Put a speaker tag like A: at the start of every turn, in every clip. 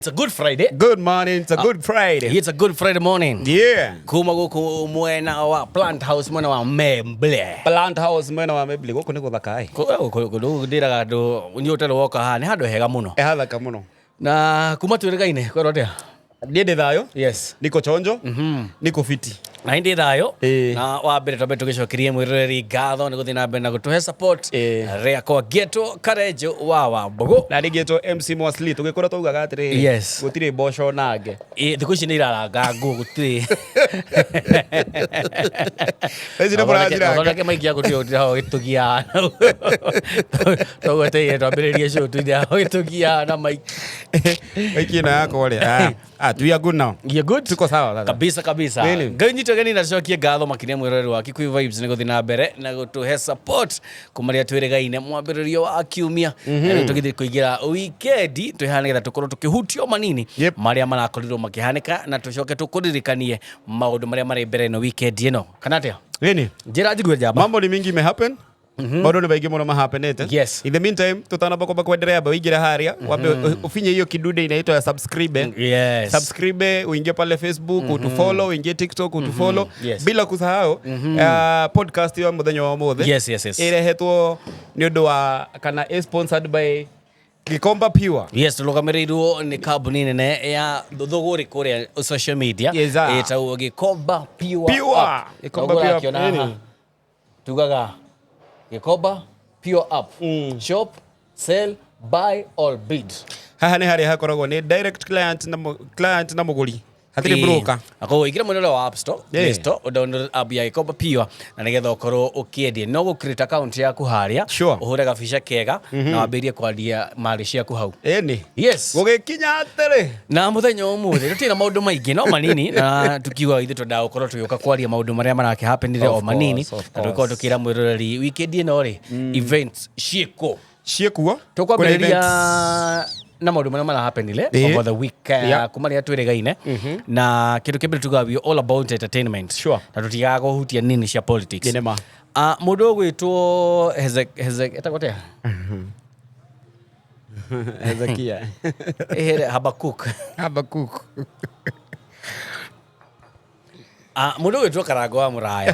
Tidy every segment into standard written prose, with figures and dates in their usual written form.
A: It's a good Friday.
B: Good morning. It's a good Friday.
A: It's a good Friday morning. Kuma guku mwena wa Plant House, mwena wa Memble.
B: Plant House mwena wa Memble, guku nĩ gũthaka ĩ.
A: Kundu ndiraga andu ni ũtarĩ woka haha, nĩ handũ hega mũno.
B: Ĩ hathaka mũno.
A: Na kuma twĩrĩgaine kwĩrwo atĩa?
B: Niĩ ndĩ thayũ. Niko chonjo. Niko fiti.
A: Na ndĩ thayũ.
B: Ĩĩ.
A: Na wa mbere twambe tũgĩcokerie mwĩroreri ngatho nĩ gũthiĩ na mbere na gũtũhe support.
B: Ĩĩ.
A: Rĩakwa ngĩtwo Karenjo wa Wambũgũ.
B: Na ningĩtwo MC Mwasli, tũgĩkũra twaugaga atĩrĩrĩ, gũtirĩ mboco nange.
A: Ĩ, thikũ ici nĩ iraranga ngũ, gũtirĩ.
B: Thaa ici nĩ mũraciranga.
A: Thondeke maingĩ ya gũtirĩ gũtirĩ hau gĩtũgia. Tũgweteire twambĩrĩrie show tuire hau gĩtũgia na maiki.
B: Maiki ĩno yakwa rĩ. Ah, ah, we are good now.
A: You're good?
B: Tuko sawa sasa.
A: Kabisa kabisa.
B: Really?
A: Ngai nyito geni na cokie ngatho makiria mwiroreri wa Kikuyu Vibes nĩ gũthiĩ na mbere na gũtũhe support kuma rĩrĩa twĩrĩgaine mwambĩrĩrio wa kiumia. Na rĩu tũgĩthiĩ kũingĩra wikendi twĩ haha nĩgetha tũkorwo tũkĩhutio manini marĩa marakorirwo makĩhanĩka na tũcoke tũkũririkanie maũndũ marĩa marĩ mbere ĩno wikendi ĩno. Kana atĩa?
B: Nini?
A: Njĩra njigue njamba.
B: Mambo ni mingi imehappen. Maũndũ nĩ maingĩ mũno mahapenete. In the meantime, tutanamba kwamba kuendelea, ba uingire haria wambe ufinye hiyo kidude inaitwa ya subscribe. Subscribe, uingie pale Facebook, utufollow, uingie TikTok, utufollow. Bila kusahau podcast ya muthenya wa ũmũthĩ. Ĩrehetwo nĩ ũndũ wa kana ĩ sponsored by Gikomba Pure.
A: Yes, tũrũgamĩrĩirwo nĩ kambuni nene ya thũgũrĩ kũrĩa social media.
B: Yes, sir.
A: Ĩtagwo Gikomba Pure
B: Pure.
A: App.
B: Gikomba
A: Ũguo
B: Pure
A: ũrakĩona
B: App.
A: haha. Tugaga Gikomba Pure App. Shop, sell, buy or bid.
B: Haha nĩ harĩa hakoragwo nĩ direct client na client na mũgũri. Hatirĩ broker.
A: Na koguo ingĩra mwena ũrĩa wa App Store, Play Store, ũdownload app ya Gikomba Pure na nĩgetha ũkorwo ũkĩendia. No gũ create account yaku harĩa, ũhũre gabica kega na wambĩrĩrie kwendia mali ciaku hau.
B: Ĩni. Gũgĩkinya atĩrĩ.
A: Na mũthenya ũmũthĩ tũtirĩ na maũndũ maingĩ no manini, na tukiuga ithuĩ twendaga gũkorwo tũgĩũka kwaria maũndũ marĩa marakĩhapenire o manini, na tũgĩkorwo tũkĩra mwĩroreri weekend ĩno rĩ, events ciĩkuo.
B: Ciĩkuo.
A: Tũkwambĩrĩria na maũndũ marĩa marahapenire over the week, kuma rĩrĩa twĩrĩgaine, na kĩndũ kĩa mbere tugaga we all about entertainment. Na tũtigaga kũhutia nini cia politics.
B: Nĩ ma.
A: Ah, mũndũ ũgwĩtwo etagwo atĩa?
B: Hezekia.
A: Ehere, Habakuk.
B: Habakuk.
A: Ah, mũndũ ũgwĩtwo Karango wa Mũraya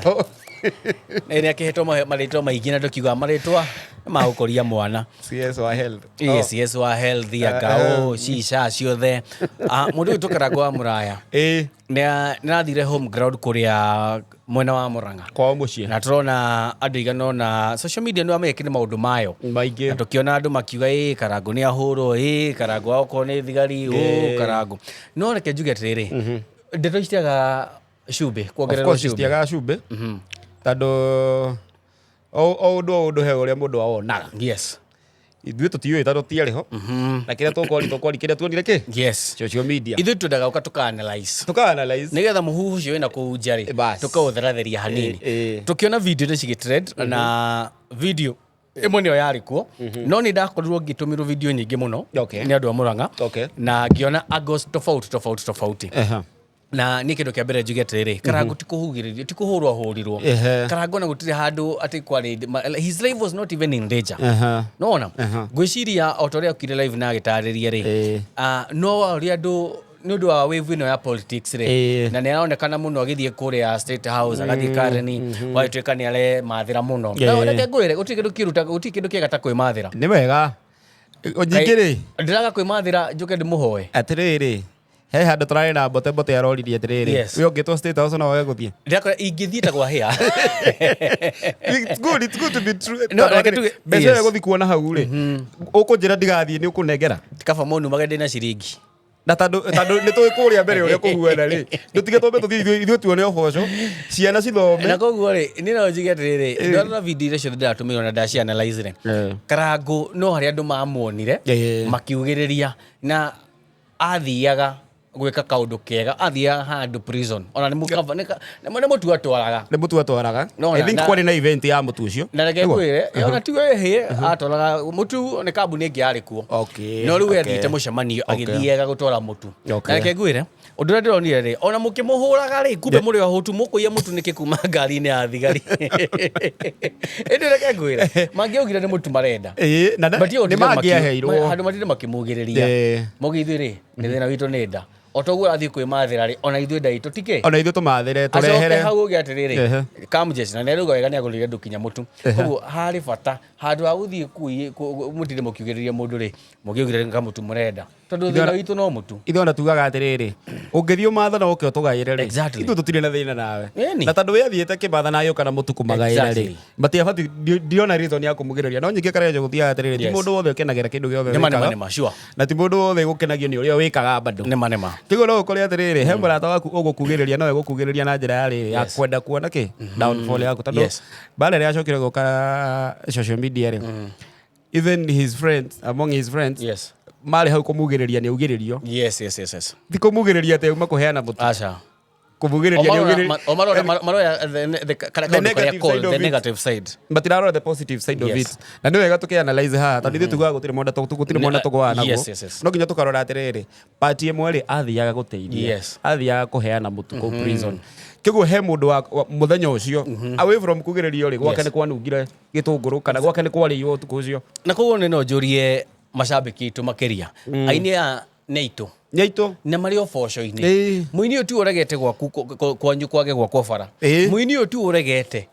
A: nĩ akĩhetwo marĩtwa maingĩ na tũkiuga marĩtwa ma gũkũria mwana.
B: CS wa health.
A: Yes, yes wa health, ngao, shisha ciothe. Ah, mũndũ ũgwĩtwo Karango wa Mũraya nĩ athire home ground kũrĩa mwena wa Murang'a.
B: Kwao mũciĩ.
A: Na tũrona andũ igana ona social media nĩ wamekire maũndũ mayo.
B: Maingĩ.
A: Na tũkĩona andũ makiuga ĩ Karango nĩ ahũrwo, ĩ Karango okorwo nĩ thigari, ũ Karango. No reke njuge atĩrĩrĩ, ndeto citiaga cumbĩ,
B: Of
A: kuongererwo
B: course
A: cumbĩ.
B: citiagaga cumbĩ. Tondũ o ũndũ o ũndũ he ũrĩa mũndũ awonaga. Ithuĩ tũtiũĩ tondũ tũtiarĩ ho. Na kĩrĩa tũkwari tũkwari kĩrĩa tuonire kĩ? Social media.
A: Ithuĩ twendaga gũka tũka analyze.
B: Tũka analyze.
A: Nĩgetha mũhuhu ũcio wĩna kũu nja rĩ, tũkaũtheratheria hanini. Tũkĩona video nĩ cigĩtrend, na video ĩmwe nĩyo yarĩ kuo, no nĩ ndakorirwo ngĩtũmĩrwo video nyingĩ mũno nĩ andũ a Murang'a, na ngĩona angles tofauti tofauti tofauti. Na niĩ kĩndũ kĩa mbere njuge atĩrĩrĩ, Karango ti kũhugĩrĩrio, ti kũhũrwo ahũrirwo. Karango na gũtirĩ handũ atĩ kwarĩ, his life was not even in danger. Nona ngwĩciria o ta ũrĩa okire live na agĩtarĩria rĩ, no ũrĩa andũ nĩ ũndũ wa wave ĩno ya politics rĩ, na nĩ aronekana mũno agĩthiĩ kũrĩa State House, agathiĩ Karen, gwagĩtuĩka nĩ aremathĩra mũno. Na reke ngwĩre, gũtirĩ kĩndũ kĩũru ta, gũtirĩ kĩndũ kĩega ta kwĩmathĩra.
B: Nĩ wega. Nyingĩ rĩ.
A: Ndĩraga kwĩmathĩra njũke ndĩmũhoe.
B: Atĩrĩrĩ, he handũ tũrarĩ na mbote mbote aroririe atĩrĩrĩ, ũyũ ũngĩtwo State House no wage gũthiĩ.
A: Ndĩrakora ingĩthiĩ ta kwa hĩa.
B: It's good, it's good to be true.
A: No,
B: Tondũ
A: reke
B: atĩrĩ,
A: tuge-
B: mbeca ĩyo gũthiĩ kuona hau rĩ, ũkũnjĩra ndigathiĩ nĩ ũkũnengera.
A: Kaba mũnumage ndĩna ciringi.
B: Na tondũ nĩ tũĩ kũrĩa mbere ũrĩa kũhuana rĩ, tũtige twambe tũthiĩ ithuĩ tuone ũboco, ciana cithome.
A: Na koguo rĩ, niĩ no njuge atĩrĩrĩ, ndarora video iria ciothe ndĩratũmĩrwo na ndaci analyze rĩ, Karango no harĩa andũ mamuonire, makiugĩrĩria, na athiaga gwĩka kaũndũ kega, athiaga handũ prison, ona nĩ mũkava, nĩ ka-, nĩ nĩ mũtu atwaraga.
B: Nĩ mũtu atwaraga.
A: No,
B: I think
A: na-
B: kwarĩ na event ya mũtu ũcio.
A: Na reke
B: Nĩguo?
A: ngwĩre, ona ti we hĩ, atwaraga mũtu nĩ kambuni ĩngĩ yarĩ kuo. No rĩu athiĩte mũcemanio, agĩthiaga gũtwara mũtu. Na reke ngwĩre, ũndũ ũrĩa ndĩronire rĩ, ona mũkĩmũhũraga rĩ, kumbe mũrĩ ahũtu, mũkũiya mũtu nĩkĩ kuma ngari-inĩ ya thigari. Ĩndĩ reke ngwĩre, mangĩaugire nĩ mũtu marenda.
B: Ĩĩ, na
A: But hiyo
B: nĩ
A: ndĩrĩ
B: mangĩaheirwo.
A: handũ matinde makĩmugĩrĩria. Mũgĩthiĩ rĩ, Nĩ thĩna witũ nĩ nda. O ta ũguo ũrathiĩ kwĩmathĩra rĩ, ona ithuĩ nda itũ tikĩ?
B: Ona ithuĩ tũmathĩre
A: Acoke
B: tũrehere.
A: hau ũge atĩrĩrĩ,
B: Ehe.
A: Kamjesh na nĩarauga wega nĩagũrĩire andũ kinya mũtu. Koguo harĩ bata handũ ha gũthiĩ mũtinde mũkiugĩrĩria mũndũ rĩ, mũkĩugĩrĩria kamũtu mũrenda. Tondũ thĩna witũ no mũtu.
B: Ithuĩ ona tugaga atĩrĩrĩ, ũngĩthiĩ ũmathe na ũke ũtũgaĩre rĩ,
A: Exactly.
B: ithuĩ tũtirĩ na thĩna nawe.
A: Ĩni.
B: Na tondũ we athiĩte kĩmatha na agĩũka na mũtu kũmagaĩra rĩ, matiabatiĩ, ndirona reason ya kũmugĩrĩria. No nyingĩ Karenjo gũthiaga atĩrĩrĩ, ti
A: Yes.
B: mũndũ wothe ũkenagĩra kĩndũ gĩothe
A: Nĩma, nĩma,
B: wĩkaga.
A: nĩma, sure.
B: Na ti mũndũ wothe gũkenagio nĩ ũrĩa wĩkaga bado.
A: Nĩma, nĩma.
B: Tiguo no ũkore atĩrĩrĩ, he mũrata waku ũgũkugĩrĩria no egũkugĩrĩria na njĩra ya rĩrĩ, ya kwenda kuona kĩ downfall yaku. Tondũ bara ĩrĩa acokire gũka social media rĩ, even his friends, among his friends, marĩ hau kũmugĩrĩria nĩ augĩrĩrio.
A: Yes.
B: Ti kũmugĩrĩria atĩ auma kũheana mũtu.
A: Aca.
B: Kũmugĩrĩria nĩ augĩrĩrio.
A: O maroya the karĩa
B: The
A: kaũndũ karĩa
B: negative
A: called
B: side of
A: the
B: it.
A: negative side.
B: Matirarora the positive side of it. Na nĩ wega tũkĩanalyze haha tondũ ithuĩ tugaga gũtirĩ mwenda gũtirĩ mwenda tũgũaga naguo.
A: Yes.
B: No nginya tũkarora atĩrĩrĩ, part ĩmwe rĩ athiaga gũteithia. Athiaga kũheana mũtu kũu prison. Kĩguo he mũndũ wa mũthenya ũcio away from kugĩrĩrio rĩ, gwake nĩ kwanungire gĩtũngũrũ kana gwake nĩ kwarĩirwo ũtukũ ũcio.
A: Na koguo nĩ no njũrie macambĩki aitũ makĩria. Aini aya nĩ aitũ.
B: Nĩ aitũ.
A: Na marĩ ũboco-inĩ.
B: Ĩĩ.
A: Mũini ũyũ tiwe ũregete gwaku kwanyu kwage gwakwo bara.
B: Ĩĩ.
A: Mũini ũyũ tiwe ũregete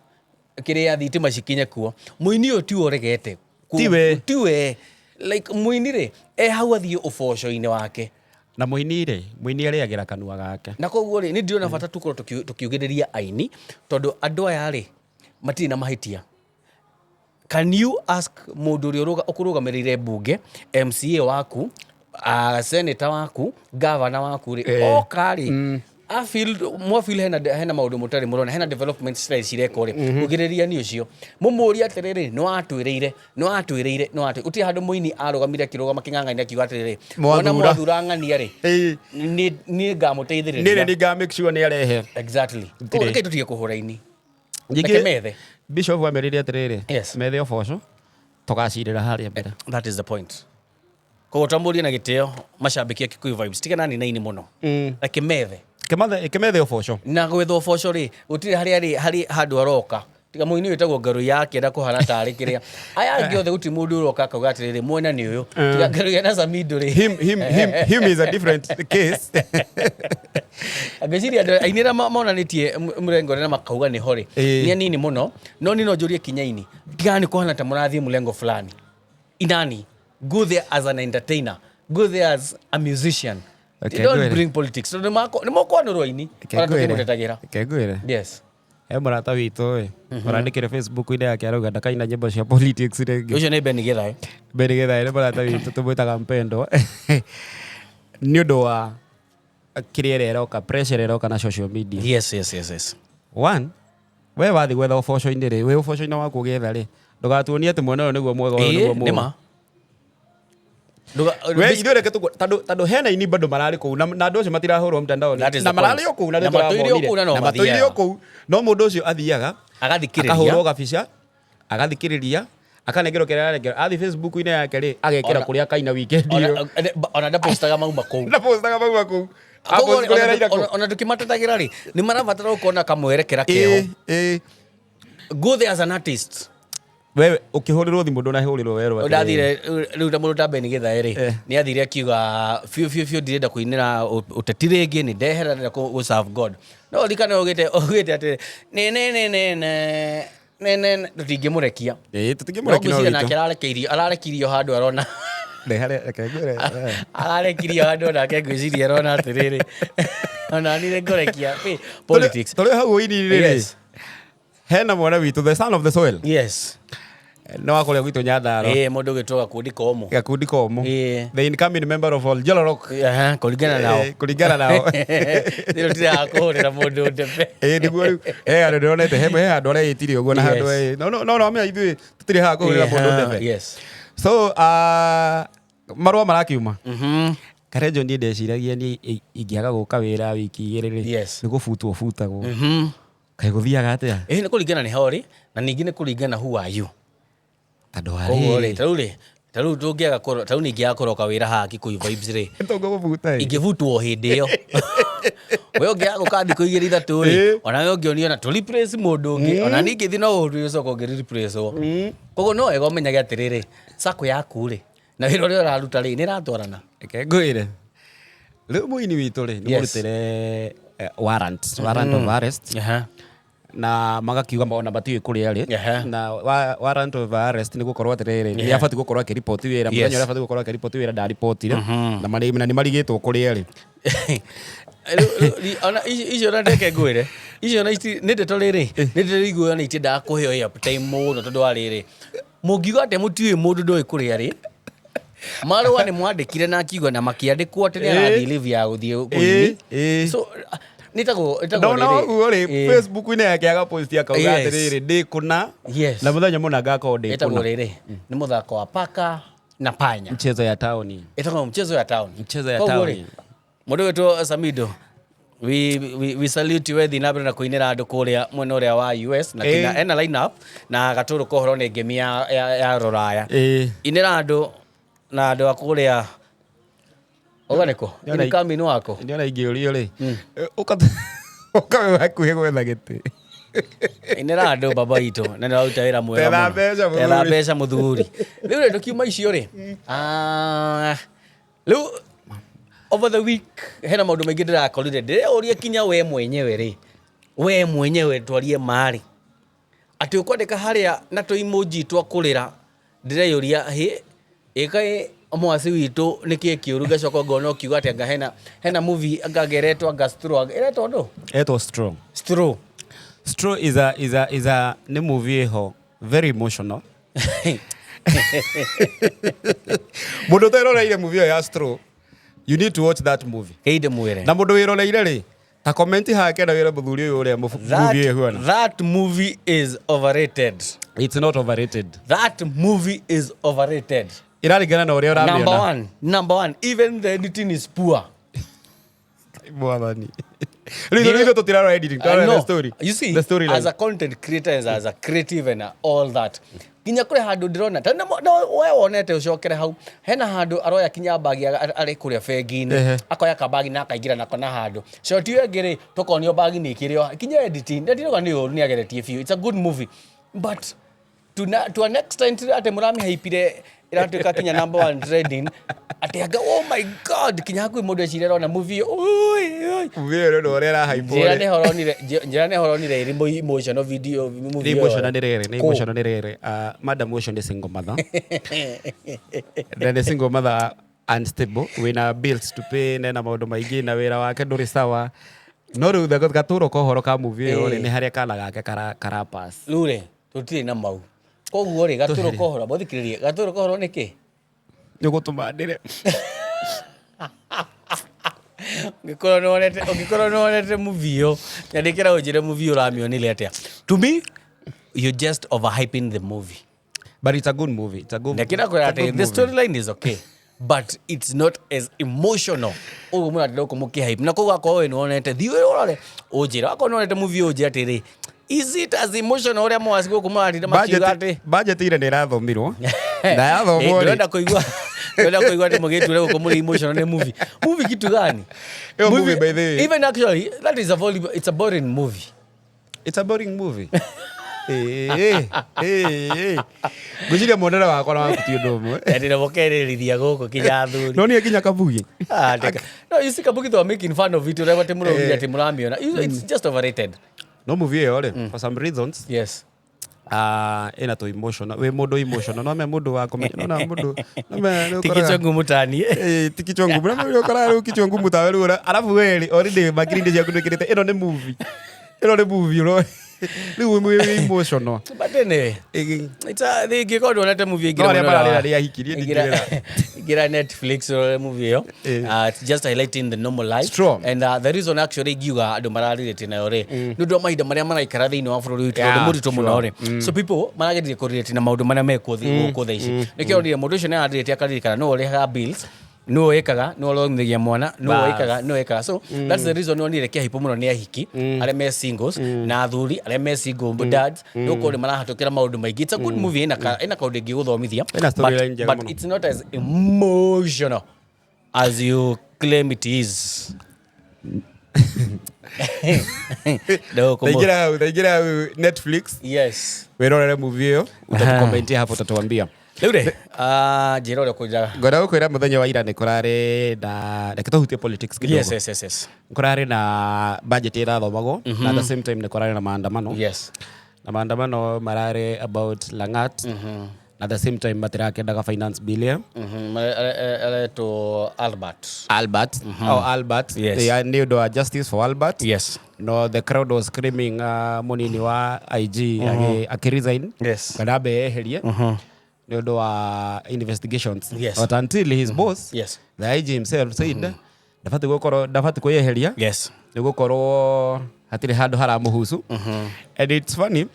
A: kĩrĩa thitima cikinye kuo. Mũini ũyũ tiwe ũregete
B: Tiwe.
A: Tiwe. Like mũini rĩ, e hau athiĩ ũboco-inĩ wake.
B: Na mũini rĩ, mũini arĩagĩra kanua gake.
A: Na koguo rĩ, nĩ ndĩrona bata tũkorwo tũkiugĩrĩria aini, tondũ andũ aya rĩ, matirĩ na mahĩtia. Can you ask mũndũ ũrĩa ũkũrũgamĩrĩire mbunge, MCA waku, senator waku, governor waku rĩ, oka rĩ, a feel, mwa feel hena maũndũ mũtarĩ mũrona, hena development citarĩ cirekwo rĩ, ugĩrĩria nĩ ũcio. Mũmũrie atĩrĩrĩ, nĩ watwĩrĩire, nĩ watwĩrĩire, nĩ watwĩrĩire. Gũtirĩ handũ mũini arũgamire akĩrũgama kĩng'ang'a-inĩ akiuga atĩrĩrĩ,
B: Mwathura.
A: wona mwathura ng'ania rĩ,
B: Ĩĩ.
A: niĩ ngamũteithĩrĩria.
B: Nĩ nĩ nga make sure nĩ arehe.
A: Exactly.
B: Gũtirĩ.
A: Reke tũtige kũhũra ini.
B: Ningĩ,
A: Reke methe.
B: Bishop amerire atĩrĩrĩ, methe ũboco, tũgacirĩra harĩa mbere.
A: That is the point. Koguo twamũrie na gĩtĩo macambĩki a Kikuyu Vibes, tiganani na ini mũno. Reke methe.
B: Kĩmethe ũboco.
A: Na gwetha ũboco rĩ, gũtirĩ harĩa rĩ, harĩ handũ aroka. Tiga mũini wĩtagwo Ngaruiya akĩenda kũhana tarĩ kĩrĩa. Aya angĩ othe gũtirĩ mũndũ ũroka akauga atĩrĩrĩ, mwena nĩ ũyũ. Tiga Ngaruiya na Samido rĩ.
B: Him is a different case.
A: Ngwĩciria andũ aini arĩa monanĩtie mũrengo ũrĩa na makauga nĩho rĩ, nĩ anini mũno, no niĩ no njũrie kinyaini. Tiga nĩ kũhana ta mũrathiĩ mũrengo fulani. Inani, go there as an entertainer, go there as a musician.
B: Okay,
A: Don't
B: ngwĩre.
A: bring politics. Tondũ nĩ mokwanũrwo aini,
B: Reke
A: ona
B: ngwĩre.
A: tũkĩmũtetagĩra.
B: Reke ngwĩre.
A: Yes.
B: He mũrata witũ ĩ, ũrandĩkĩre Facebook-inĩ yake arauga ndakaina nyĩmbo cia politics rĩngĩ.
A: Ũcio nĩ Ben Githae.
B: Ben Githae nĩ mũrata witũ tũmwĩtaga Mpendo. Nĩ ũndũ wa kĩrĩa ĩrĩa ĩroka, pressure ĩrĩa ĩroka na social media.
A: Yes.
B: One, we wathiĩ gwetha ũboco-inĩ rĩ, wĩ ũboco-inĩ waku ũgĩetha rĩ, ndũgatuonie atĩ mwena ũyũ nĩguo mwega, ũyũ
A: Ĩĩ,
B: nĩguo mũũru.
A: nĩma.
B: We ithuĩ reke tũkũ, tondũ hena aini bado mararĩ kũu, na andũ acio matirahũrwo mtandao-inĩ.
A: That is
B: Na
A: the point.
B: mararĩ o kũu, na
A: Na
B: nĩ
A: matũire o
B: tũramonire.
A: kũu na no
B: Na matũire o
A: mathiaga.
B: kũu. No mũndũ ũcio athiaga,
A: Agathikĩrĩria.
B: akahũrwo gabica, agathikĩrĩria, akanengerwo kĩrĩa aranengerwo. Athiĩ Facebook-inĩ yake rĩ, agekĩra kũrĩa kaina weekend ĩyo.
A: Ona ndapostaga mauma kũu.
B: Ndapostaga mauma kũu.
A: Koguo
B: Apost kũrĩa araina kũu.
A: ona tũkĩmatetagĩra rĩ, nĩ marabatara gũkorwo na kamwerekera keho.
B: Ĩĩ, ĩĩ.
A: Go there as an artist.
B: Wewe ũkĩhũrĩrwo thimũ ndũnahũrĩrwo werwo atĩrĩrĩ.
A: Ndathire rĩu ta mũndũ ta Ben Githae rĩ, nĩ athire akiuga biũ biũ biũ ndirenda kũinĩra ũteti rĩngĩ, nĩ ndehera ndĩrenda gũ serve God. No ũririkane augĩte atĩ nĩ nĩ nĩ nĩ nĩ nĩ nĩ nĩ, tũtingĩmũrekia.
B: Ĩĩ, tũtingĩmũrekia
A: No
B: no
A: ngwĩciria
B: witũ.
A: nake ararekirio handũ arona.
B: Nĩ harĩa, reke ngwĩre, eh.
A: Ararekirio handũ onake ngwĩciria arona atĩrĩrĩ. Ona niĩ nĩngũrekia, politics.
B: Tũrĩ hau ũini-inĩ rĩ.
A: Yes.
B: Hena mwana witũ, the son of the soil.
A: Yes.
B: Nĩ wa kũrĩa gwitũ Nyandarua.
A: Ĩĩ, mũndũ ũgĩtwo gakundi komũ.
B: Gakundi komũ.
A: Ĩĩ.
B: The incoming member of Oljolorok.
A: Aha, kũringana nao.
B: Ĩĩ, kũringana nao.
A: Nĩ tũtiraga kũhũrĩra mũndũ ndebe.
B: Ĩĩ, nĩguo rĩu. He handũ ndĩronete, he handũ areĩtire ũguo na handũ
A: Yes.
B: ĩ. No, no, no, no, amenya ithuĩ tũtirĩ haha kũhũrĩra mũndũ ndebe.
A: Yes.
B: So, marũa marakiuma. Karenjo niĩ ndeciragia niĩ ingĩaga gũka wĩra wiki igĩrĩ rĩ,
A: Yes.
B: nĩ gũbutwo butagwo. Kaĩ gũthiaga atĩa?
A: Ĩĩ, nĩ kũringana nĩ ho rĩ, na ningĩ nĩ kũringana who are you.
B: Tondũ wa
A: Koguo rĩ,
B: rĩrĩ.
A: tarĩu rĩ, tarĩu tũngĩaga kũro-, tarĩu niĩ ingĩaga kũroka wĩra haha Kikuyu Vibes rĩ,
B: Tũngĩgũbuta ĩ.
A: ingĩbutwo hĩndĩ ĩyo. We ũngĩaga gũka thikũ igĩrĩ ithatũ rĩ,
B: Ĩĩ.
A: ona we ũngĩonio na tũ replace mũndũ ũngĩ, ona niĩ ingĩthiĩ no ũndũ ũcoka ũngĩ replace wo. Koguo no wega ũmenyage atĩrĩrĩ, sacco yaku rĩ, na wĩra ũrĩa ũraruta rĩ, nĩ ĩratwarana.
B: Reke ngwĩre. Rĩu mũini witũ rĩ, nĩ
A: Yes.
B: mũrutĩre warrant of arrest. Na magakiuga ona matiũĩ kũrĩa arĩ. Na warrant of arrest nĩ gũkorwo atĩrĩrĩ, nĩ abatiĩ gũkorwo akĩriboti wĩra, mũthenya ũrĩa abatiĩ gũkorwo akĩriboti wĩra ndaribotire, na nĩ marigĩtwo kũrĩa arĩ.
A: Rĩu, ona icio ona ndeke ngwĩre, icio ona nĩ ndeto rĩrĩ, nĩ ndeto iguo nĩ itiendaga kũheo airtime mũno, tondũ wa rĩrĩ, mũngiuga atĩa mũtiũĩ mũndũ ndoĩ kũrĩa rĩ, marũa nĩ mwandĩkire na akiuga na makĩandĩkwo atĩ nĩ arathiĩ leave ya gũthiĩ kũini. So nĩtagwo ĩtagwo
B: Ndona
A: rĩrĩ,
B: ũguo rĩ, Facebook-inĩ yake agapost akauga atĩrĩrĩ, ndĩ kũna na mũthenya mũna ngakorwo ndĩ
A: Ĩtagwo
B: kũna.
A: rĩrĩ, nĩ mũthako wa paka na panya.
B: Mchezo ya taoni.
A: Ĩtagwo mchezo ya town.
B: Mchezo ya
A: Koguo rĩ,
B: taoni.
A: mũndũ wĩtwo Samido, we salute you, wethi na mbere na kũinĩra andũ kũrĩa mwena ũrĩa wa US na kinya ena line up na gatũrũ kohoro nĩ ngemi ya rũraya. Inĩra andũ na andũ a kũrĩa Uga nĩkũ?
B: Nĩona
A: Ini kambĩ-inĩ wako?
B: Nĩona ingĩũrio rĩ, ũkawe hakuhĩ gwetha gĩtĩ.
A: Inĩra andũ baba itũ na nĩ waruta wĩra mwega
B: Tetha
A: mũno.
B: mbeca mũthuri.
A: Tetha mbeca mũthuri. Rĩu rĩ, tũkiuma icio rĩ, rĩu over the week hena maũndũ maingĩ ndĩrakorire ndĩreũria kinya we mwenyewe rĩ, we mwenyewe twarie marĩ atĩ ũkwandĩka harĩa na tũ emoji twa kũrĩra, ndĩreyũria hĩ ĩkaĩ mwasi witũ nĩkĩ kĩũru, ngacoka ngona ũkiuga atĩ anga hena movie anga ngeretwo anga straw ĩretwo ndũ?
B: Etwo Straw.
A: Straw.
B: Straw is a nĩ movie ĩho very emotional. Mũndũ ũteroreire movie ĩyo ya Straw, you need to watch that movie.
A: Kĩinde mwĩre.
B: Na mũndũ wĩroreire rĩ, ta comment hake na wĩre mũthuri ũyũ ũrĩa movie ĩyo ĩhuana.
A: That movie is overrated.
B: It's not overrated.
A: That movie is overrated.
B: Ĩraringana na ũrĩa
A: Number
B: ũramĩona.
A: one, number one, even the editing is poor.
B: Mwathani. Rĩu ithuĩ tũtirarora editing, tũrarora
A: No.
B: the story.
A: You see,
B: The story
A: as
B: line.
A: a content creator and as a creative and all that, nginya kũrĩ handũ ndĩrona ta na we wonete ũcokere hau, hena handũ aroya kinya bagi arĩ kũrĩa bengi-inĩ, akoya kabagi na akaingĩra nako na handũ shot ĩyo ĩngĩ rĩ, tũkonio bagi nĩ ĩkĩrĩ o kinya editing ndirauga nĩ ũru, nĩ ageretie biũ, it's a good movie, but to an extent atĩ mũramĩhaipire ĩratuĩka kinya number one trending, atĩ anga oh my God, kinya hakuhĩ mũndũ eciria arona movie ĩyo, oi, oi.
B: Movie ĩyo nĩ ũrĩa ĩrahaipwo
A: Njĩra
B: rĩ.
A: nĩ horonire, njĩra nĩ horonire ĩrĩ emotional video movie
B: Nĩ
A: ĩyo.
B: emotional nĩ rĩrĩ, nĩ
A: Kũ?
B: emotional nĩ rĩrĩ. Madam ũcio nĩ single mother. Na nĩ single mother unstable, wĩna bills to pay, na ena maũndũ maingĩ na wĩra wake ndũrĩ sawa. No rĩu gatũro ka ũhoro ka movie ĩyo rĩ, nĩ harĩa kana gake kara pass.
A: Rĩu rĩ, tũtirĩ na mau, koguo rĩ, gatũrũ kohoro bothikĩrĩrie, gatũrũ kohoro nĩ kĩ?
B: Nĩ ũgũtũma ndĩre.
A: Ũngĩkorwo nĩ wonete movie ĩyo, nyandĩkĩra ũnjĩre movie ũramĩonire atĩa. To me, you're just overhyping the movie.
B: But it's a good movie. It's a good,
A: Ndakĩra kwĩra
B: it's a
A: atĩ
B: good
A: the
B: movie.
A: storyline is okay, but it's not as emotional ũguo mũratindĩ gũkũ mũkĩhype, na koguo akorwo we nĩwonete, thiĩ ũrore ũnjĩre, akorwo nĩwonete movie ũyũ, ũnjĩre atĩrĩ, is it as emotional ũrĩa mwaci gũkũ mũratinda makiuga atĩ
B: Budget ile nĩ ĩrathomirwo na yathomwo rĩ,
A: Ndĩrenda kũigua atĩ mũgĩture gũkũ mũrĩ emotional nĩ movie. Movie kitu gani?
B: Ĩyo movie, by the way.
A: Even actually that is a very, it's a boring movie.
B: It's a boring movie. Ngwĩciria muonere wakwa na waku ti ũndũ ũmwe.
A: Ndĩra mũkerĩrithia gũkũ kinya athuri.
B: No niĩ nginya Kabugi.
A: Ah, no, you see, Kabugi though making fun of it, ũrĩa atĩ mũraugire atĩ mũramĩona. It's just overrated.
B: No movie ĩyo rĩ, for some reasons, ĩna tũ emotional, wĩ mũndũ emotional, no me mũndũ wa kũmenya, no na mũndũ no me nĩ
A: Ti
B: ũkoraga-
A: kichwa ngumu tani.
B: Eh, ti kichwa ngumu, na mũndũ ũkoraga rĩu kichwa ngumu tawe rĩu arabu we rĩ, already makiri-inĩ ciaku ndwĩkĩrĩte ĩno nĩ movie, ĩno nĩ movie, rĩu wĩ emotional.
A: But anyway, it's a ingĩkorwo ndwonete movie,
B: No
A: ingĩra
B: arĩa
A: mwena
B: mararĩra nĩ ahiki, niĩ ndingĩrĩra.
A: Ingĩra Netflix ũrore movie ĩyo. It's just highlighting the normal life.
B: Strong.
A: And the reason actually ingiuga andũ mararĩrĩte nayo rĩ, nĩ ũndũ wa mahinda marĩa maraikara thĩinĩ wa bũrũri witũ, tondũ mũritũ mũno rĩ, so people marageria kũrelate na maũndũ marĩa mekuo gũkũ thaa ici. Nĩkĩo onire mũndũ ũcio nĩ ararĩrĩte akaririkana nĩwe ũrĩhaga bills, nĩwe wĩkaga, nĩwe ũromithagia mwana, nĩwe wĩkaga, nĩwe wĩkaga. So that's the reason onire kĩhaipũ mũno nĩ ahiki arĩa me singles na athuri arĩa me single dads, nĩ gũkorwo nĩ marahatũkĩra maũndũ maingĩ. It's a good movie, ĩna kaũndũ ĩngĩgũthomithia,
B: Ĩna storyline njega
A: but
B: mũno.
A: it's not as emotional as you claim it is.
B: Taingĩra hau, taingĩra hau Netflix, wĩrorere movie ĩyo, utatukomentia hapo, utatuambia.
A: Rĩu rĩ, ah, njĩra ũrĩa ũkũnjaga.
B: Ngwenda gũkwĩra mũthenya wa ira nĩ kũrarĩ na, reke tũhutie politics kidogo.
A: Yes.
B: Kũrarĩ na budget ĩrathomagwo na at the same time nĩ kũrarĩ na maandamano. Na maandamano mararĩ about Langat na at the same time matirakendaga finance bill ĩyo.
A: Aretwo Albert.
B: Albert. Oh, Albert.
A: Yes.
B: Yeah, nĩ ũndũ wa justice for Albert.
A: Yes.
B: No the crowd was screaming mũnini wa IG akĩ resign kana ambe eherie nĩ ũndũ wa investigations. But until his boss, the IG himself said ndabatiĩ gũkorwo, ndabatiĩ kwĩyeheria nĩ gũkorwo hatirĩ handũ haramũhusu. And it's funny,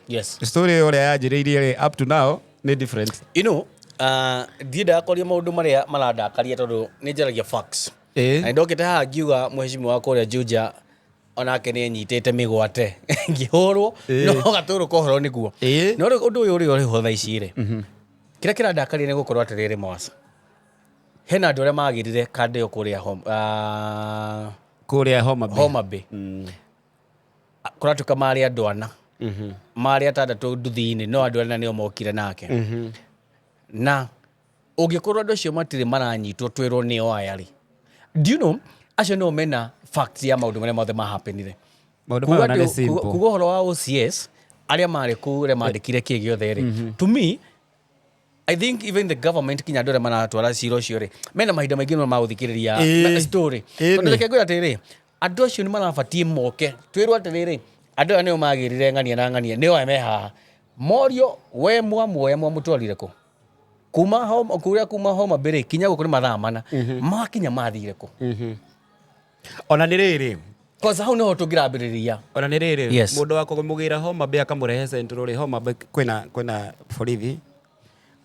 B: story ũrĩa yanjĩrĩirie rĩ, up to now nĩ different.
A: Ndiendaga kwaria maũndũ marĩa marandakaria tondũ nĩ njaragia facts. Na ndokĩte haha ngiuga mheshimiwa wa kũrĩa Juja onake nĩ enyitĩte mĩgwate ngĩhũrwo no gatũrũ ka ũhoro nĩguo. No rĩu ũndũ ũyũ ũrĩa ũrĩ ho thaa ici rĩ, kĩrĩa kĩrandakaria nĩ gũkorwo atĩrĩrĩ, Mwasa, hena andũ arĩa magĩrire kanda ĩyo kũrĩa
B: kũrĩa Homa Bay.
A: Homa Bay. Kũratuĩka marĩ andũ ana, marĩ atandatũ nduthi-inĩ, no andũ ana nĩo mokire nake. Na ũngĩkorwo andũ acio matirĩ maranyitwo twĩrwo nĩo aya rĩ, do you know acio nĩo mena facts ya maũndũ marĩa mothe mahapenire?
B: Maũndũ maya ona nĩ simple.
A: Kuga ũhoro wa OCS arĩa marĩ kũu, arĩa mandĩkire kĩ gĩothe rĩ, to me I think even the government kinya andũ arĩa maratwara cira ũcio rĩ, mena mahinda maingĩ mũno ma gũthikĩrĩria story. Tondũ reke ngwĩre atĩrĩrĩ, andũ acio nĩ marabatiĩ moke twĩrwo atĩrĩrĩ, andũ aya nĩo magĩrire ng'ania na ng'ania, nĩo aya me haha, morio we mwamuoya mwamũtwarire kũ kuma homa, kũrĩa kuma Homa Bay rĩ kinya gũkũ nĩ mathaa mana, makinya mathire kũ?
B: Ona nĩ rĩrĩ.
A: Cause hau nĩho tũngĩrambĩrĩria.
B: Ona nĩ rĩrĩ. Mũndũ wa kũmũgĩra Homa Bay akamũrehe Central rĩ, Homa Bay kwĩna borithi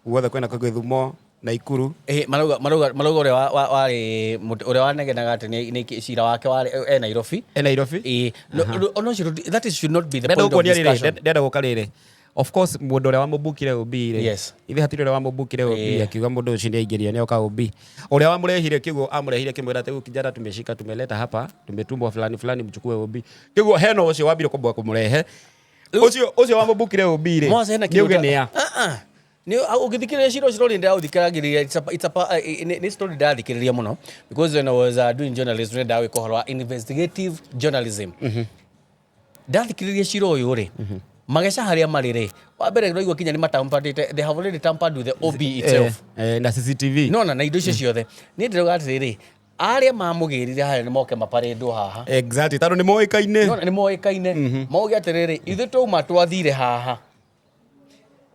B: guothe, kwĩna Gĩthumo, Naikuru.
A: Marauga ũrĩa warĩ ũrĩa wanegenaga atĩ nĩ cira wake warĩ e Nairobi.
B: E Nairobi.
A: No, no, no, that is should not be the
B: Ndĩrenda
A: point of
B: gũkuonia rĩrĩ,
A: discussion.
B: Ndĩrenda gũka rĩrĩ, of course mũndũ ũrĩa wamũbukire OB rĩ, ithe hatirĩ ũrĩa wamũbukire OB akiuga mũndũ ũcio nĩ aingĩria nĩ oka OB. Ũrĩa wamũrehire kĩguo amũrehire kĩmwĩra atĩ huyu kijana tumeshika, tumeleta hapa, tumetumwa fulani fulani, mchukue OB. Kĩguo hena ũcio wambire kũmba kũmũrehe, ũcio wamũbukire OB rĩ,
A: Mwase hena
B: nĩ uge
A: kĩndũ
B: nĩ a.
A: Ah, ah. Nĩ ũngĩthikĩrĩria cira ũcio rĩ, ndĩraũthikagĩrĩria, it's a, nĩ story ndĩrathikĩrĩria mũno because when I was doing journalism nĩ ndagwĩka ũhoro wa investigative journalism. Ndathikĩrĩria cira ũyũ rĩ, mageca harĩa marĩ rĩ, wa mbere ndĩraigua kinya nĩ matampadĩte, they have already tampered with the OB itself.
B: Na CCTV.
A: Nona na indo icio ciothe. Niĩ ndĩrauga atĩrĩrĩ, arĩa mamũgĩrire harĩa nĩ moke maparĩndwo haha.
B: Exactly, tondũ nĩ moĩkaine.
A: Nona nĩ moĩkaine, mauge atĩrĩrĩ, ithuĩ twauma twathire haha,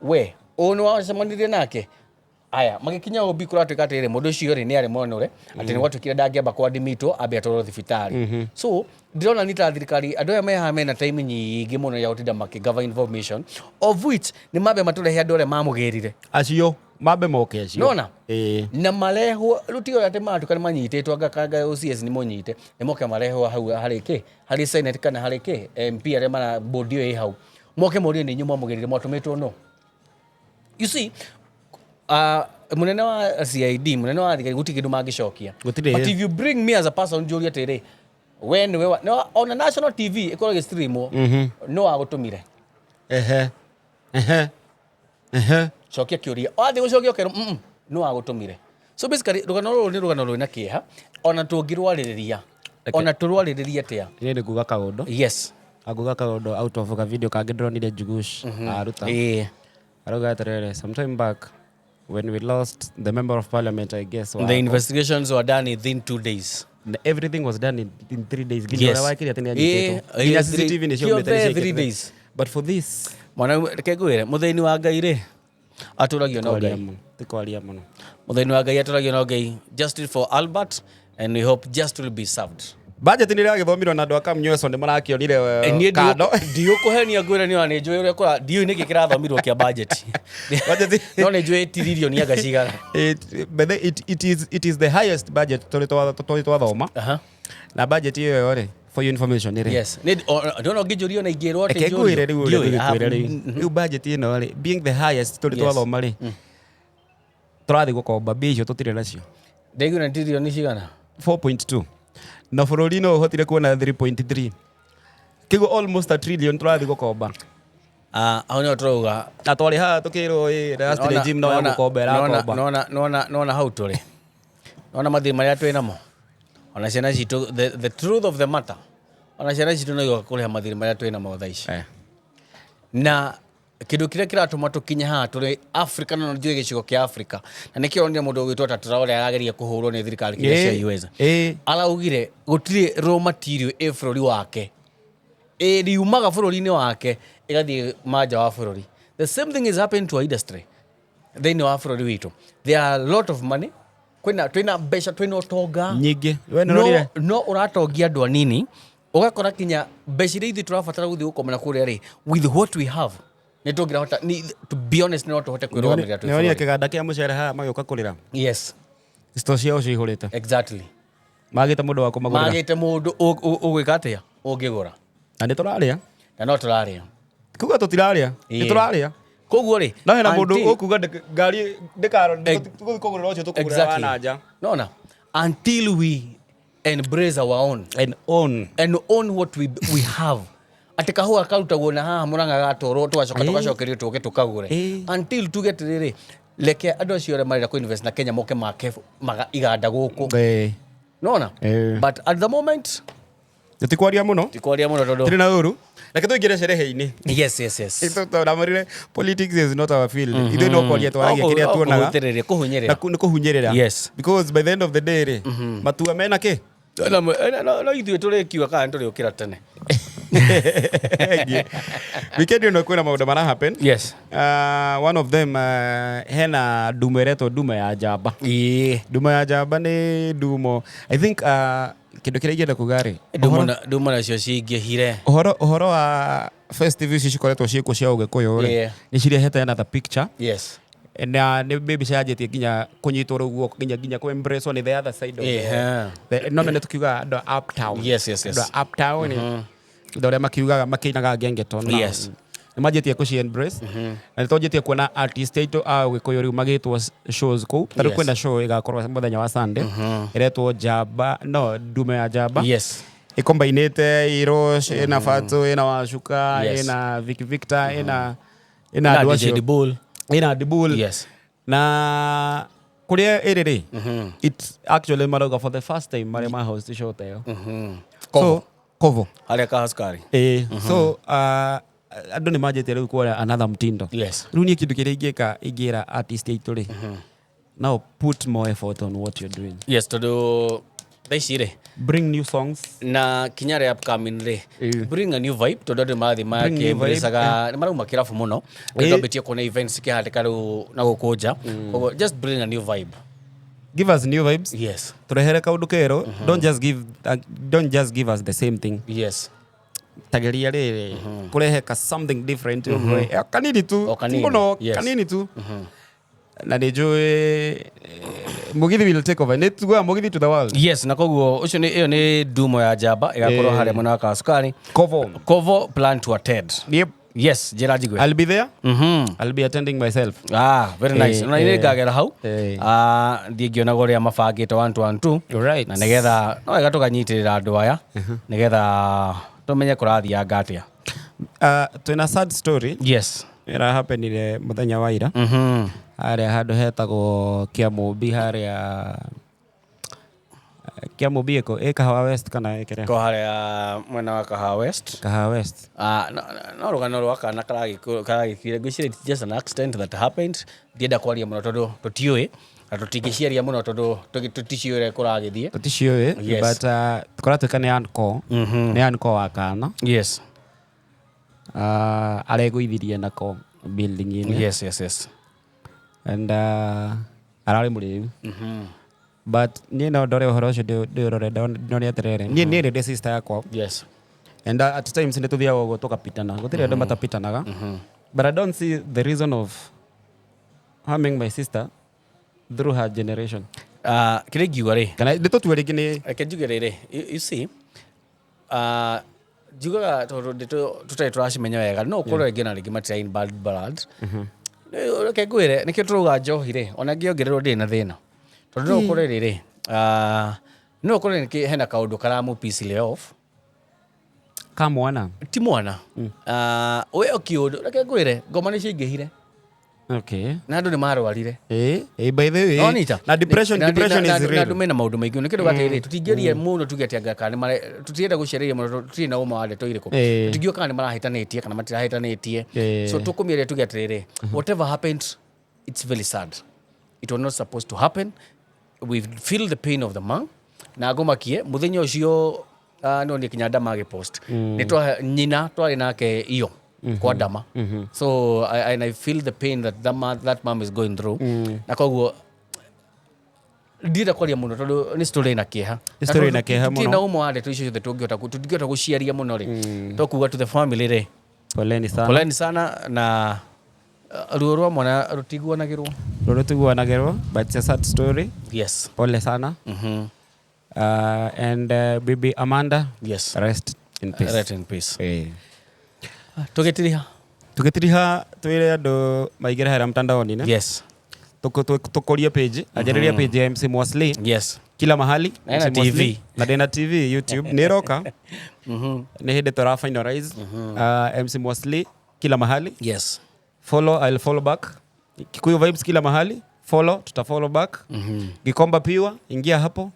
A: we ũyũ nĩ wacemanirie nake, aya magĩkinya OB kũratuĩka atĩrĩrĩ, mũndũ ũcio rĩ nĩ arĩ monore atĩ nĩ gwatuĩkire ndangĩamba kwadimitwo ambe atwarwo thibitarĩ. So ndĩrona nĩ ta thirikari andũ aya me haha mena time nyingĩ mũno ya gũtinda makĩgather information, of which nĩ mambe matũrehe andũ arĩa mamũgĩrire.
B: Acio mambe moke acio.
A: Nona?
B: Ĩĩ.
A: Na marehwo rĩu tiga atĩ maratuĩka nĩ manyitĩtwo, anga kanga OCS nĩ mũnyite, nĩ moke marehwo hau harĩ kĩ, harĩ senate kana harĩ kĩ MP arĩa mara board ĩyo ĩ hau, moke morie nĩ inyuĩ mwamũgĩrire, mwatũmĩtwo no. You see, mũnene wa CID, mũnene wa thigari, gũtirĩ kĩndũ mangĩcokia.
B: Gũtirĩ.
A: But if you bring me as a person njũrie atĩrĩ, we nĩwe ona national TV ĩkorwo ĩgĩstreamwo, no wagũtũmire?
B: Ehe ehe ehe
A: Cokia kĩũria, wathiĩ gũcokia ũkerwo no wagũtũmire. So basically rũgano rũrũ nĩ rũgano rwĩna kĩeha, ona tũngĩrwarĩrĩria, ona tũrwarĩrĩrie atĩa.
B: Niĩ nĩ nguga kaũndũ. Anguga kaũndũ out of ka video kangĩ ndĩronire Njugush aruta. Arauga atĩrĩrĩ, sometime back when we lost the member of parliament, I guess,
A: The investigations were done within 2 days.
B: Everything was done in 3 days, nginya ũrĩa wakire atĩ nĩ anyitĩtwo, nginya CCTV nĩ ciaumĩte, nĩ
A: Kĩothe
B: ciaikĩrĩte.
A: 3 days.
B: But for this
A: Mwana, reke ngwĩre, mũthĩni wa Ngai rĩ atũragio no
B: kwaria
A: Ngai.
B: Mũno ti kwaria mũno.
A: Mũthĩni wa Ngai atũragio no Ngai. Justice for Albert, and we hope justice will be served.
B: Budget nĩ ĩragĩthomirwo na andũ a Kamnyweso nĩ marakĩonire
A: Niĩ
B: kando.
A: Ndiũkũhenia ngwĩre nĩ ona nĩ njũĩ ũrĩa kũra, ndiũĩ nĩkĩ kĩrathomirwo kĩa budget.
B: Budget-
A: No nĩ njũĩ tiririoni anga cigana.
B: But then it is the highest budget tũrĩ twathoma. Na budget ĩyo rĩ, for your information rĩ,
A: Yes, ndona ũngĩnjũria ona ingĩrwo atĩ
B: reke ngwĩre rĩu ũrĩa
A: ndiũĩ.
B: tũgĩkwĩra rĩu. Rĩu budget ĩno rĩ, being the highest tũrĩ twathoma rĩ, tũrathiĩ gũkomba mbia icio tũtirĩ nacio.
A: Ndaigua nĩ tiririoni cigana.
B: 4.2, na bũrũri no ũhotire kuona 3.3, kĩguo almost a trillion tũrathiĩ gũkomba.
A: Ah, hau nĩho tũrauga.
B: Na twarĩ haha tũkĩrwo ĩ last regime no ya gũkomba ĩrakomba.
A: Nona hau tũrĩ, nona mathirĩ marĩa twĩ namo, ona ciana citũ, the truth of the matter, ona ciana citũ no igoka kũrĩha mathirĩ marĩa twĩ namo thaa ici. Na kĩndũ kĩrĩa kĩratũma tũkinye haha tũrĩ Africa, na njuge gĩcigo kĩa Africa, na nĩkĩo onire mũndũ ũgwĩtwo Tatara ũrĩa arageria kũhũrwo nĩ thirikari kĩrĩa cia US, araugire gũtirĩ raw material ĩ bũrũri wake ĩriumaga bũrũri-inĩ wake ĩgathiĩ manja wa bũrũri. The same thing is happening to our industry thĩinĩ wa bũrũri witũ. There are a lot of money, kwĩna twĩna mbeca, twĩna ũtonga
B: nyingĩ we
A: no,
B: nĩũronire.
A: No ũratongia andũ anini, ũgakora kinya mbeca iria ithuĩ tũrabatara gũthiĩ gũkomera kũrĩa rĩ, with what we have nĩ tũngĩrahota to be honest, no tũhote kwĩrũgamĩrĩra twĩ
B: Nĩwonire
A: bũrũri.
B: Kĩganda kĩa mũcere haha magĩũka kũrĩra. Sto ciao cihũrĩte. Magĩte mũndũ wa kũmagũrĩra.
A: Magĩte mũndũ ũgwĩka atĩa, ũngĩgũra.
B: Na nĩ tũrarĩa.
A: Na no tũrarĩa.
B: Kuga tũtirarĩa, nĩ tũrarĩa.
A: Koguo rĩ,
B: No hena mũndũ ũkuga ngari ndĩkaro tũgũthiĩ kũgũrĩra ũcio tũkũgũrĩra wa na nja.
A: Nona until we embrace our own
B: and own
A: and own what we have, atĩ kahũa karutagwo na haha Mũrang'a gatwarwo tũgacoka tũgacokerio tũke tũkagũre, until tuge atĩrĩrĩ, reke andũ acio arĩa marenda kũ-invest na Kenya moke make iganda gũkũ. Nona, but at the moment
B: Tũtikwaria mũno.
A: Tikwaria mũno tondũ
B: Tũrĩ na ũru, reke tũingĩre sherehe-inĩ.
A: Yes.
B: Ndamwĩrire politics is not our field. Ithuĩ no kwaria twaragia kĩrĩa tuonaga.
A: Kũhutĩrĩria, kũhunyĩrĩra.
B: Na nĩ kũhunyĩrĩra. Because by the end of the day rĩ, matua mena kĩ.
A: No ithuĩ tũrĩkiuga kana nĩ tũrĩũkĩra tene.
B: Weekend ĩno kwĩna maũndũ mara happen. One of them, hena ndumo ĩretwo ndumo ya njamba. Ndumo ya njamba nĩ ndumo, I think, kĩndũ kĩrĩa ingĩenda kuga rĩ,
A: Ndumo nacio cingĩhire.
B: Ũhoro wa festive ici cikoretwo ciĩkuo cia ũgĩkũyũ rĩ, nĩ cirehete another picture. Na nĩ mbica yanjĩtie nginya kũnyitwo rĩu guoko, nginya kũ embrace nĩ the other side of the no nĩ tũkiugaga andũ a uptown. Andũ a uptown, andũ arĩa makiugaga makĩinaga gengeton na nĩ manjĩtie kũci embrace, na nĩ twanjĩtie kuona artist aitũ a ũgĩkũyũ rĩu magĩtwo shows kũu. Ta rĩu kwĩna show ĩgakorwo mũthenya wa Sunday ĩretwo njamba, no ndume ya njamba, ĩkombainĩte Irosh, ĩna Fatu, ĩna Wacuka, ĩna Vic Victor, ĩna
A: Na
B: andũ
A: DJ
B: acio.
A: Dibul.
B: Ĩna Dibul. Na kũrĩa ĩrĩ rĩ, it actually marauga for the first time marĩa ma host show ta ĩyo. So Kovo.
A: Harĩa kahacukari.
B: Ĩĩ. So andũ nĩ manjĩtie rĩu kuona another mtindo. Rĩu niĩ kĩndũ kĩrĩa ingĩka, ingĩra artist aitũ rĩ, now put more effort on what you're doing.
A: Yes, tondũ thaa ici rĩ,
B: Bring new songs.
A: Na kinya rĩ upcoming rĩ, bring a new vibe, tondũ andũ marathiĩ
B: Bring new vibe.
A: makĩembracaga, nĩ marauma kĩrabu mũno. Nĩ twambĩtie kuona events ikĩhandĩka rĩu na gũkũ nja. Koguo just bring a new vibe.
B: Give us new vibes. Tũrehere kaũndũ kerũ. Don't just give us the same thing. Tageria rĩrĩ kũrehe ka something different ũguo. Kanini tu.
A: O kanini.
B: Ti mũno. Kanini tu. Na nĩ njũĩ mũgithi will take over, nĩ tugaga mũgithi to the world.
A: Yes, na koguo ũcio nĩ ĩyo nĩ ndumo ya njamba ĩgakorwo harĩa mwena wa Kasukari.
B: Kovo.
A: Kovo, plan to attend. Yes, njĩra njigue.
B: I'll be there. I'll be attending myself.
A: Ah, very nice. Na nĩ ngagera hau. Ah, thiĩ ngĩonaga ũrĩa mabangĩte 1 2 1 2. Na nĩgetha no wega tũkanyitĩrĩra andũ aya nĩgetha tũmenye kũrathianga atĩa.
B: Twĩna sad story ĩra happenire mũthenya wa ira harĩa handũ hetagwo Kĩamũmbi, harĩa Kĩamũmbi ĩkũ, ĩ Kahawa West kana ĩkĩrĩa?
A: Ko harĩa mwena wa Kahawa West.
B: Kahawa West.
A: Ah, no rũgano rwa kana karagĩkuire, ngwĩciria it's just an accident that happened. Ndienda kwaria mũno tondũ tũtiũĩ na tũtingĩciaria mũno tondũ tũticiũĩ ũrĩa kũragĩthiĩ.
B: Tũticiũĩ. But kũratuĩka nĩ uncle, nĩ uncle wa kana. Aregũithirie nako building-inĩ.
A: Yes.
B: And ararĩ mũrĩu. But niĩ no ndore ũhoro ũcio, ndĩũrore ndone atĩrĩrĩ, niĩ niĩ ndĩ sister yakwa. And at times nĩ tũthiaga ũguo tũkapitana, gũtirĩ andũ matapitanaga, but I don't see the reason of harming my sister through her generation.
A: Ah, kĩrĩa ingiuga rĩ,
B: kana nĩ tũtue rĩngĩ nĩ
A: reke njuge rĩrĩ, you see, njugaga tondũ tũtarĩ tũracimenya wega, no ũkorwo rĩngĩ na rĩngĩ matira in bad blood. Reke ngwĩre nĩkĩo tũrauga njohi rĩ, ona ngĩongererwo ndĩrĩ na thĩna, tondũ no ũkore rĩrĩ, no ũkore nĩkĩ hena kaũndũ karamũ piss off.
B: Ka mwana.
A: Ti mwana. Ah, we ũkĩũndũ, reke ngwĩre, ngoma nĩ ciaingĩhire na andũ nĩ marwarire.
B: Eh, by the way.
A: Nonita.
B: Na depression, depression is
A: Na
B: real.
A: andũ mena maũndũ maingĩ nĩ kĩndũ gatĩrĩ tũtingĩaria mũno tuge atĩ anga kana tũtirenda gũcereria mũno tondũ tũtirĩ na ũma wa ndeto irĩkũ. Tũtingiuga kana nĩ marahĩtanĩtie kana matirahĩtanĩtie. So tũkũmĩaria tuge atĩrĩrĩ, whatever happened, it's very sad. It was not supposed to happen. We feel the pain of the man. Na ngũmakie mũthenya ũcio, no nĩ kinya Ndama agĩpost nĩ twa nyina twarĩ nake iyo kwa Ndama. So and I feel the pain that mom is going through. Na koguo ndirenda kwaria mũno tondũ nĩ story ĩna kĩeha.
B: Nĩ story ĩna kĩeha
A: Tũtirĩ na
B: mũno.
A: ũma wa ndeto icio ciothe tũngĩhota tũtingĩhota gũciaria mũno rĩ, tokuga to the family rĩ,
B: Poleni sana.
A: Poleni sana na ruo rwa mwana rũtiguanagĩrwo.
B: Rũrũ tiguanagĩrwo, but it's a sad story. Pole sana. And Bibi Amanda, rest in peace.
A: Rest in peace. Tũgĩtiriha.
B: Tũgĩtiriha, twĩre andũ maingĩre harĩa mtandaoni-inĩ. Tũkũrie page, anjĩrĩria page ya MC Mwasli kila mahali.
A: Na ena
B: MC Mwasli.
A: TV.
B: Na ndĩna TV, YouTube nĩ ĩroka, nĩ hĩndĩ tũra finalize. MC Mwasli kila mahali. Follow, I'll follow back. Kikuyu Vibes kila mahali, follow, tuta follow back. Gikomba Pure, ingia hapo,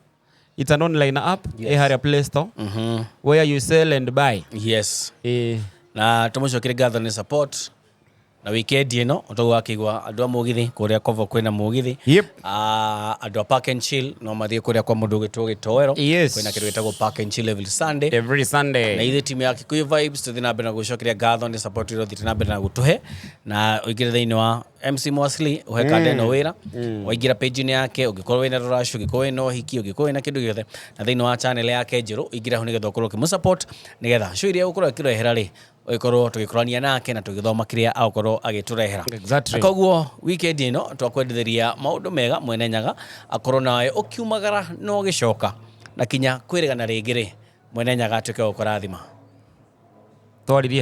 B: it's an online app, harĩa Play Store, where you sell and buy.
A: Na tũmũcokere ngatho nĩ support na weekend ĩno ũtoguo wakĩigua andũ a mũgithi kũrĩa Kobo kwĩna mũgithi. Ah, andũ a Park and Chill no mathiĩ kũrĩa kwa mũndũ ũgĩtwo Gĩtoero. Kwĩna kĩndũ gĩtagwo Park and Chill every Sunday.
B: Every Sunday.
A: Na ithuĩ timu ya Kikuyu Vibes tũthiĩ na mbere na gũcokeria ngatho nĩ support ĩrĩa ũthiĩte na mbere na gũtũhe, na ũingĩre thĩinĩ wa MC Mwasli ũhe kanda ĩno wĩra. Waingĩra page-inĩ yake, ũngĩkorwo wĩna rũracio, ũngĩkorwo wĩna ũhiki, ũngĩkorwo wĩna kĩndũ gĩothe, na thĩinĩ wa channel yake njerũ, ingĩra hau nĩgetha ũkorwo ũkĩmũ-support, nĩgetha show iria ũgũkorwo akĩrehera rĩ, ũgĩkorwo tũgĩkũrania nake na tũgĩthoma kĩrĩa agũkorwo agĩtũrehera. Na koguo weekend ĩno twakwendithĩria maũndũ mega, Mwene Nyaga akorwo nawe ũkiumagara na ũgĩcoka, na kinya kwĩrĩgana rĩngĩ rĩ, Mwene Nyaga atuĩke wa gũkũrathima.
B: Twaririe.